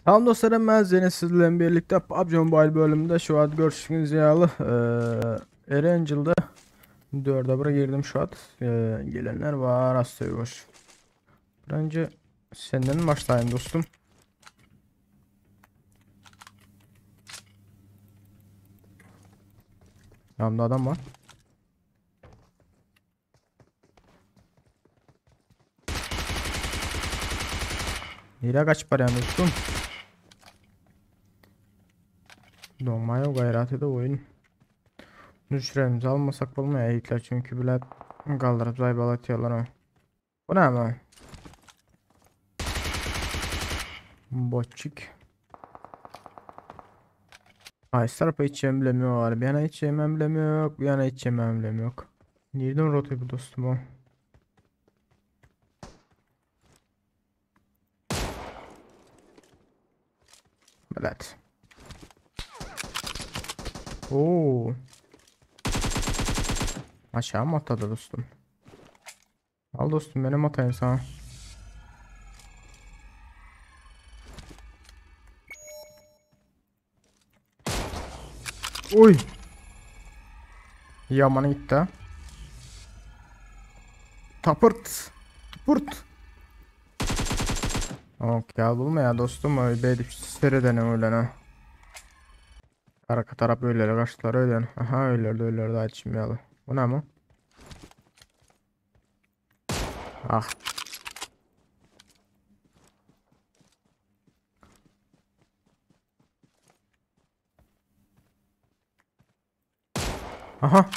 Salam dostlar, ben Zeynep sizlerle birlikte PUBG Mobile bölümünde şu an görüşünüz ýaly eee Erangel'da 4'e 1 girdim şu an. Eee, gelenler var az söýüş. Önce senden başlayayım dostum. Yanımda adam var. Nereye kaç para dostum? Donmaya gayret edip oyun. Düşüremizi almasak olmuyor yiğitler çünkü bile kaldırıp zayıf atıyorlar ha. Bu ne ama? Botçuk. Ay tarafa hiç emblemi var. Bir yana hiç emblemi yok. Bir yana hiç emblemi yok. Nereden rotayı bu dostum o? Evet. Oo. Aşağı mı atladı dostum? Al dostum benim atayım sana. Oy. Yamanı gitti ha. Tapırt. Tapırt. Ok ya bulma ya dostum. Öyle seredenim öyle ha. Arka taraf öyle kaçtılar öyle. Aha öyle öyle daha içmeyelim. Bu ne mi? Ah. Aha.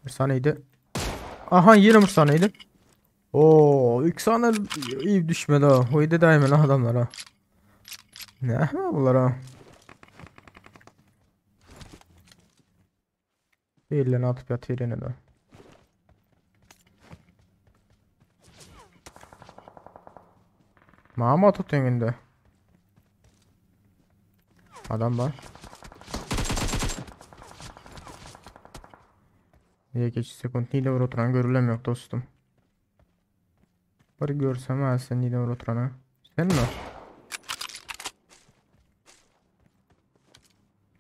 Bir saniydi. Aha yine bir saniydi. Oo, ilk saniye iyi düşmedi ha. Oydu daima adamlara. Ne bunlara? Elini atıp yatıyor yine de. Mama tutun indi. Adam var. Niye geç sekund nide var oturan görülemiyor dostum. Bari görsem ha sen nide var oturan ha. Sen mi?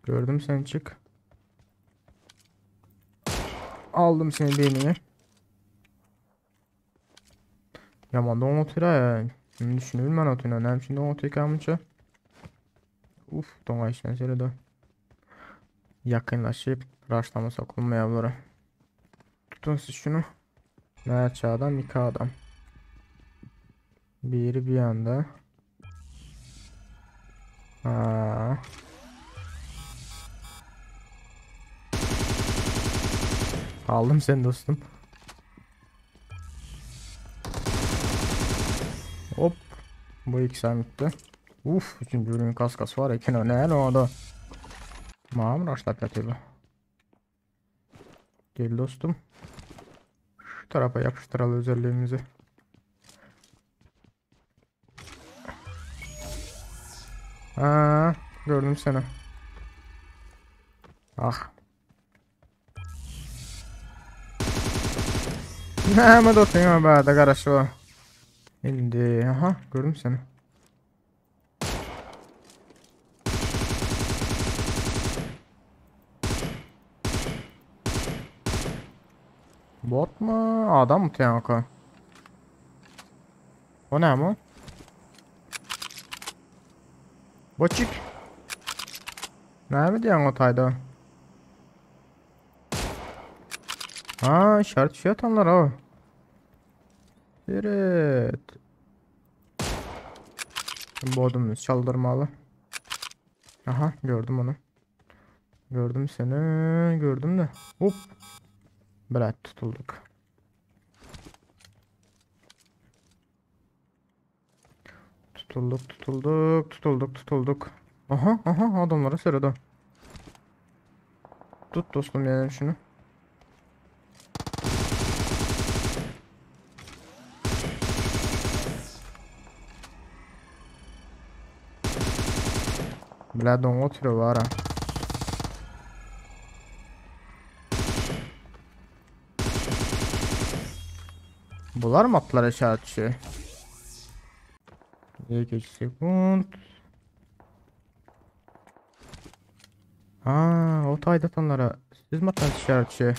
Gördüm seni çık. Aldım seni beynine. Yaman don otura ya. Şimdi düşünüyorum ben otura. Ne şimdi don otura kalmışa. Uf don ayşen şöyle de. Yakınlaşıp rushlamasak olmayabilir. Tutun siz şunu. Neçe adam? İki adam. Biri bir anda. Ha. Aldım seni dostum. Hop. Bu iki bitti. Uf, üçüncü bölümün kaskası var ya, ne ne o da. Mamur raşlap yatıyor bu. Gel dostum. Şu tarafa yapıştıralım özelliğimizi. Ha, gördüm seni. Ah. Ne dostum be de karışıyor. Şimdi aha gördüm seni. Bot mu? Adam mı tiyanka? O ne mi? Botçuk. Ne mi diyorsun o tayda? Ha, şart şey atanlar o. Evet. Bodumuz çaldırmalı. Aha gördüm onu. Gördüm seni. Gördüm de. Hop. Bırak tutulduk. Tutulduk tutulduk tutulduk tutulduk. Aha aha adamlara sırada. Tut dostum yani şunu. Bla don oturuyor var ha. Bular mı attılar aşağı düşüyor? Geç sekund. Aa, o taýda atanlara siz matdan düşýärçi.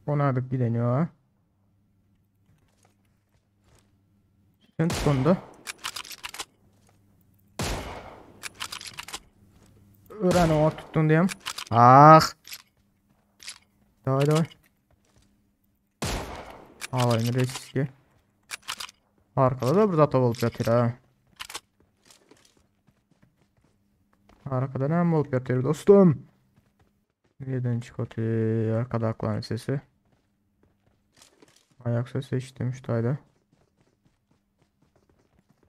Onadyk giden ýok. Sen tut onda. Ören o tuttun diýem. Ah. Daway daway. Alayını riski. Arkada da bir zat bolup ýatyr ha. Arkada näme bolup ýatyr dostum? Nireden çıkıyor arkada aklan sesi? Ayak sesi işittim şu tayda.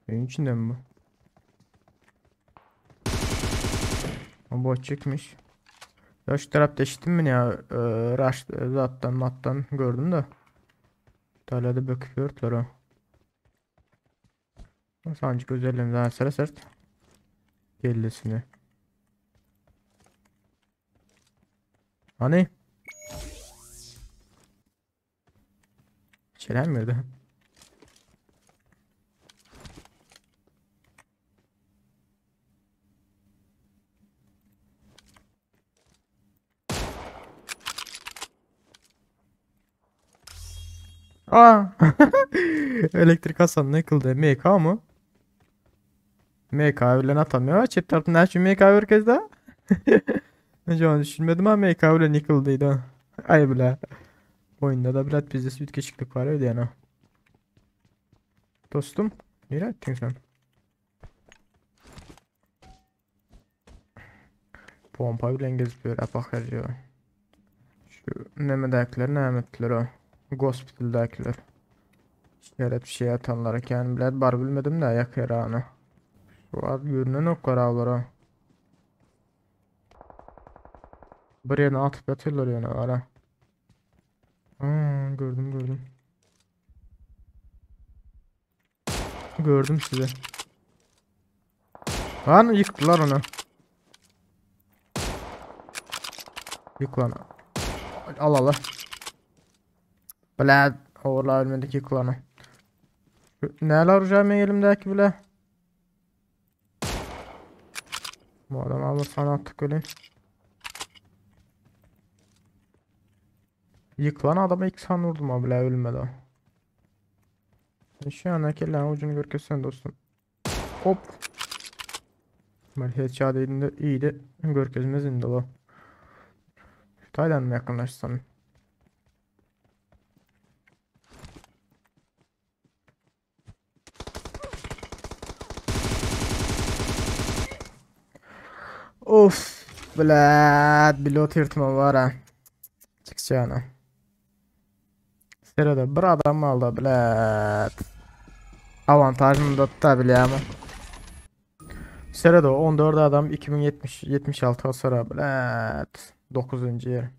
Evin içinde mi bu? O boş çıkmış. Ya şu tarafta işittim mi ya? Rush zattan mattan gördüm de. Talada böküp yörtler o. Sancık özelliğimden sıra sert. Kellesini. Hani? Çelenmirdi. Aa! Elektrik Hasan ne kıldı? MK mı? MK bilen atamıyor. Çep tarafından şu MK herkes de. Önce onu düşünmedim ama MK bilen yıkıldıydı. Ay bile. Oyunda da biraz bizde süt geçiklik var öyle yani. Dostum, nereye ettin sen? Pompa bilen gezip böyle bakar Şu nemedakiler ne ettiler o? Hospital'dakiler. İşaret bir şey atanlar kendim bilen bar bilmedim de ayak yarağını. Şu an görünen o kararlara. Buraya ne atıp yatıyorlar yani ara. Hmm, gördüm gördüm. Gördüm sizi. Lan yıktılar onu. Yık lan. Al al. Bile oğurlar ölmedik yık lan. Neler hocam elimdeki bile. Bu adam alır sana attık öyle. Yık lan adama ilk san vurdum abi bile ölmedi o. Şu an lan ucunu görkezsen dostum. Hop. Ben headshot iyiydi, iyiydi. Görkezmez indi o. Şu Taylan mı yakınlaşsam? Of. Blad. Pilot yırtma var ha. Çıkacağına. Sırada bir adam aldı blad. Avantajını da tutabiliyor Sırada 14 adam 2070 76 hasar blad. 9. yer.